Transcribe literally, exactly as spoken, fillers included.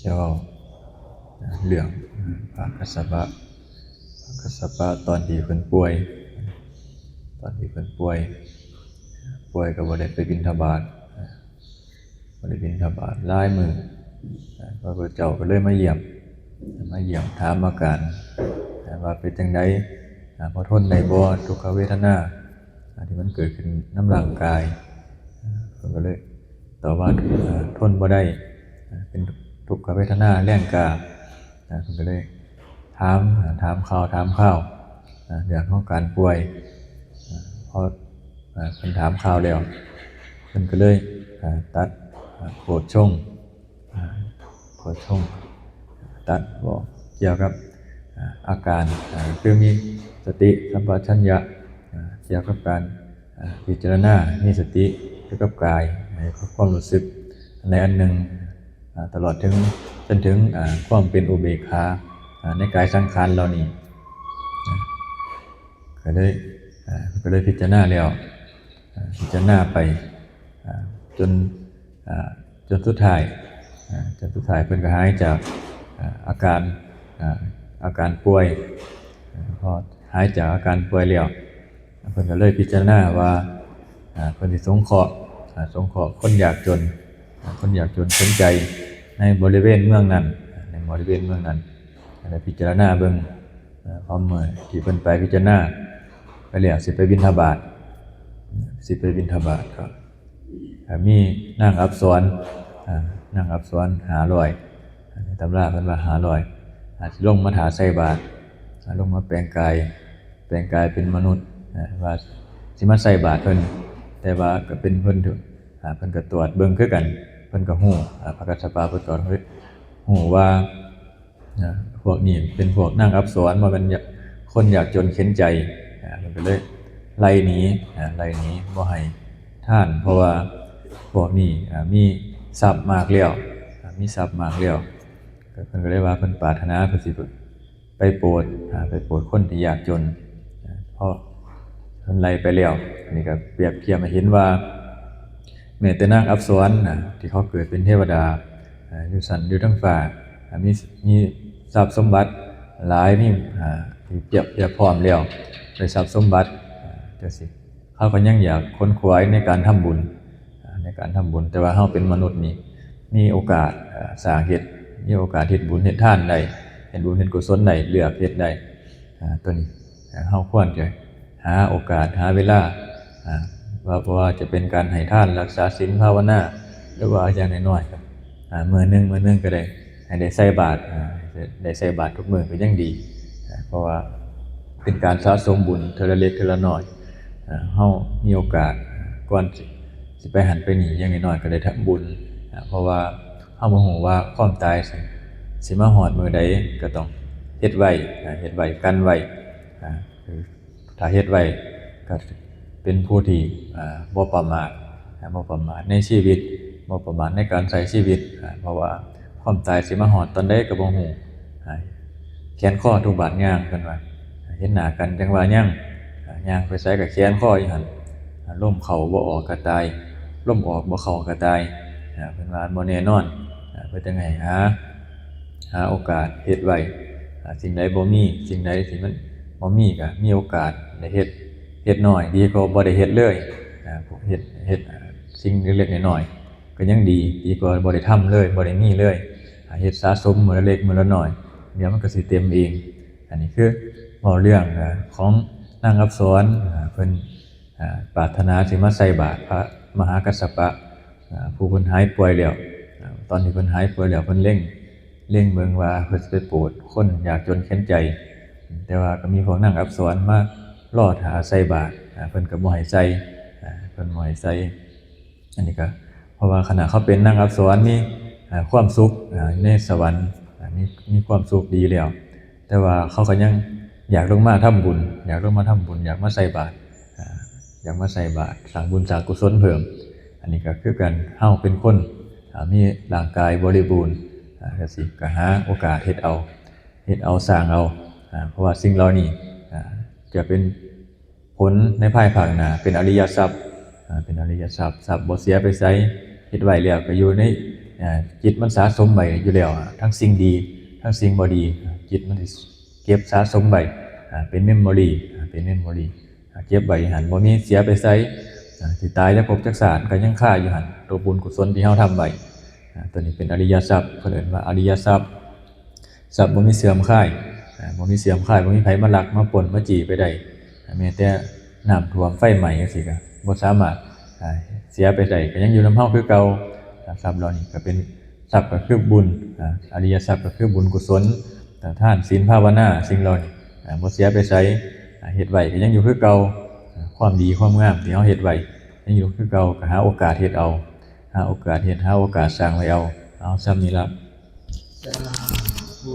จะเว้าเรื่องพระกัสสปะ พระกัสสปะตอนที่เพิ่นป่วย ตอนที่เพิ่นป่วย ป่วยก็บ่ได้ไปบิณฑบาต บ่ได้บิณฑบาตหลายมื้อ พระพุทธเจ้าก็เลยมาเยี่ยม มาเยี่ยมถามอาการ ว่าเป็นจั่งใด พอทนได้บ่ ทุกขเวทนา ที่มันเกิดขึ้นนำร่างกาย เพิ่นก็เลยตอบว่า ทนบ่ได้ เป็นทุกขเวทนาแรงกล้า เพิ่นก็เลยถาม ถามข่าว ถามข่าว เรื่องของการป่วย พอเพิ่นถามข่าวแล้ว เพิ่นก็เลยตัดโพชฌงค์ โพชฌงค์ ตัดบอกเกี่ยวกับอาการ คือมีสติสัมปชัญญะ เกี่ยวกับการพิจารณา มีสติเกี่ยวกับกาย ความรู้สึกอันใดอันหนึ่ง ตลอดถึง จนถึงความเป็นอุเบกขาในกายสังขารเหล่านี้ ก็เลยก็เลยพิจารณาแล้ว พิจารณาไปจนจนสุดท้าย จนสุดท้ายเพิ่นก็หายจากอาการ อาการป่วย พอหายจากอาการป่วยแล้ว เพิ่นก็เลยพิจารณาว่าเพิ่นสิสงเคราะห์ สงเคราะห์คนยากจน คนยากจนเข็ญใจในบริเวณเมืองนั้น ในบริเวณเมืองนั้น แล้วพิจารณาเบิ่ง พอมื้อที่เพิ่นไปพิจารณาไปแล้ว สิไปบิณฑบาต สิไปบิณฑบาตก็มีนางอับสร นางอับสรห้าร้อย ในตำราเพิ่นว่าห้าร้อย อาจสิลงมาถ่าใส่บาตร ลงมาแปลงกาย แปลงกายเป็นมนุษย์ ว่าสิมาใส่บาตรเพิ่น แต่ว่าก็เป็นเพิ่นเถอะ เพิ่นก็ตรวจเบิ่งคือกัน เพิ่นก็ฮู้ พระกัสสปะเพิ่นก็ฮู้ว่า พวกนี้เป็นพวกนางอับสร บ่แม่นคนยากจนเข็ญใจ เพิ่นก็เลยไล่หนี ไล่หนีบ่ให้ทาน เพราะว่าพวกนี้มีทรัพย์มากแล้ว มีทรัพย์มากแล้ว เพิ่นก็เลยว่าเพิ่นปรารถนาเพิ่นสิไปโปรด ไปโปรดคนที่ยากจน เพราะเพิ่นไล่ไปแล้ว อันนี้ก็เปรียบเทียบให้เห็นว่า แม้แต่นางอับสรนะ ที่เขาเกิดเป็นเทวดา อยู่ชั้นอยู่เทิงฟ้า มีมีทรัพย์สมบัติหลาย มีที่เพียบเพียบพร้อมแล้ว ได้ทรัพย์สมบัติจั่งซี้ เขาก็ยังอยากขวนขวายในการทำบุญ ในการทำบุญ แต่ว่าเฮาเป็นมนุษย์นี่ มีโอกาสสร้างเฮ็ด มีโอกาสเฮ็ดบุญเฮ็ดทานได้ เฮ็ดบุญเฮ็ดกุศลได้ เลือกเฮ็ดได้ ตัวนี้เฮาควรจะหาโอกาสหาเวลา ว่า บ่ว่าจะเป็นการให้ทาน รักษาศีล ภาวนา หรือว่าอย่างน้อยๆก็มื้อหนึ่งมื้อหนึ่งก็ได้ ให้ได้ใส่บาตร ได้ใส่บาตรทุกมื้อก็ยังดี เพราะว่าเป็นการสะสมบุญเทื่อละเล็กเทื่อละน้อย เฮามีโอกาสก่อนสิสิไปหั้นไปนี่ อย่างน้อยๆก็ได้ทำบุญ เพราะว่าเฮาบ่ฮู้ว่าความตายสิสิมาฮอดมื้อใด ก็ต้องเฮ็ดไว้ เฮ็ดไว้ กันไว้ ถ้าเฮ็ดไว้ก็เป็นผู้ที่บ่ประมาท บ่ประมาทในชีวิต บ่ประมาทในการใช้ชีวิต เพราะว่าความตายสิมาฮอดตอนใดก็บ่ฮู้ แขนคอทุกบาดย่าง เพิ่นว่า เห็นหน้ากันจั่งว่ายัง ย่างไปไสก็แขนคออยู่หั่น ลมเข้าบ่ออกก็ตาย ลมออกบ่เข้าก็ตาย เพิ่นว่าบ่แน่นอน เพิ่นจั่งให้หา หาโอกาสเฮ็ดไว้ สิ่งใดบ่มี สิ่งใดที่มันบ่มีก็มีโอกาสได้เฮ็ด เฮ็ดน้อยดีกว่าบ่ได้เฮ็ดเลย เฮ็ด เฮ็ดสิ่งเล็กๆน้อยๆก็ยังดี ดีกว่าบ่ได้ทำเลย บ่ได้มีเลย เฮ็ดสะสมมื้อละเล็กมื้อละน้อย เดี๋ยวมันก็สิเต็มเอง อันนี้คือเว้าเรื่องของนางอับสร เพิ่นปรารถนาสิมาใส่บาตรพระมหากัสสปะ ผู้เพิ่นหายป่วยแล้ว ตอนที่เพิ่นหายป่วยแล้ว เพิ่นเล็ง เล็งเบิ่งว่าเพิ่นสิไปโปรดคนยากจนเข็ญใจ แต่ว่าก็มีพวกนางอับสรมารอถ่าใส่บาตร เพิ่นก็บ่ให้ใส่ เพิ่นบ่ให้ใส่ อันนี้ก็เพราะว่าขณะเขาเป็นนางอับสรมีความสุขในสวรรค์ มีมีความสุขดีแล้ว แต่ว่าเขาก็ยังอยากลงมาทำบุญ อยากลงมาทำบุญ อยากมาใส่บาตร อยากมาใส่บาตร สร้างบุญสร้างกุศลเพิ่ม อันนี้ก็คือกัน เฮาเป็นคนมีร่างกายบริบูรณ์ ก็สิก็หาโอกาสเฮ็ดเอา เฮ็ดเอา สร้างเอา เพราะว่าสิ่งเหล่านี้จะเป็นผลในภายภาคหน้า เป็นอริยทรัพย์ เป็นอริยทรัพย์ ทรัพย์บ่เสียไปไส เฮ็ดไว้แล้วก็อยู่ใน อ่าจิตมันสะสมไว้อยู่แล้วอะทั้งสิ่งดีทั้งสิ่งบ่ดี จิตมันสิเก็บสะสมไว้อ่าเป็นเมมโมรีอ่าเป็นเมมโมรีอ่าเก็บไว้หั่นบ่มีเสียไปไสอ่าสิตายจักภพจักชาติก็ยังคาอยู่หั่นตัวบุญกุศลที่เฮาทำไว้อ่าตัวนี้เป็นอริยทรัพย์เพิ่นเอิ้นว่าอริยทรัพย์ ทรัพย์บ่มีเสื่อมคลายอ่าบ่มีเสื่อมคลายบ่มีไผมาลักมาปล้นมาจี้ไปได้อ่าแม้แต่น้ำท่วมไฟไหม้จั่งซี้ก็บ่สามารถอ่าเสียไปได้ก็ยังอยู่นำเฮาคือเก่าอ่าทรัพย์เหล่านี้ก็เป็นทรัพย์ก็คือบุญอ่าอริยทรัพย์ก็คือบุญกุศลอ่าทานศีลภาวนาสิ่งเหล่านี้อ่าบ่เสียไปไสอ่าเฮ็ดไว้ก็ยังอยู่คือเก่าอ่าความดีความงามที่เฮาเฮ็ดไว้ยังอยู่คือเก่าก็หาโอกาสเฮ็ดเอาหาโอกาสเฮ็ดหาโอกาสสร้างไว้เอาเอาส่ำนี้ล่ะ สาธุ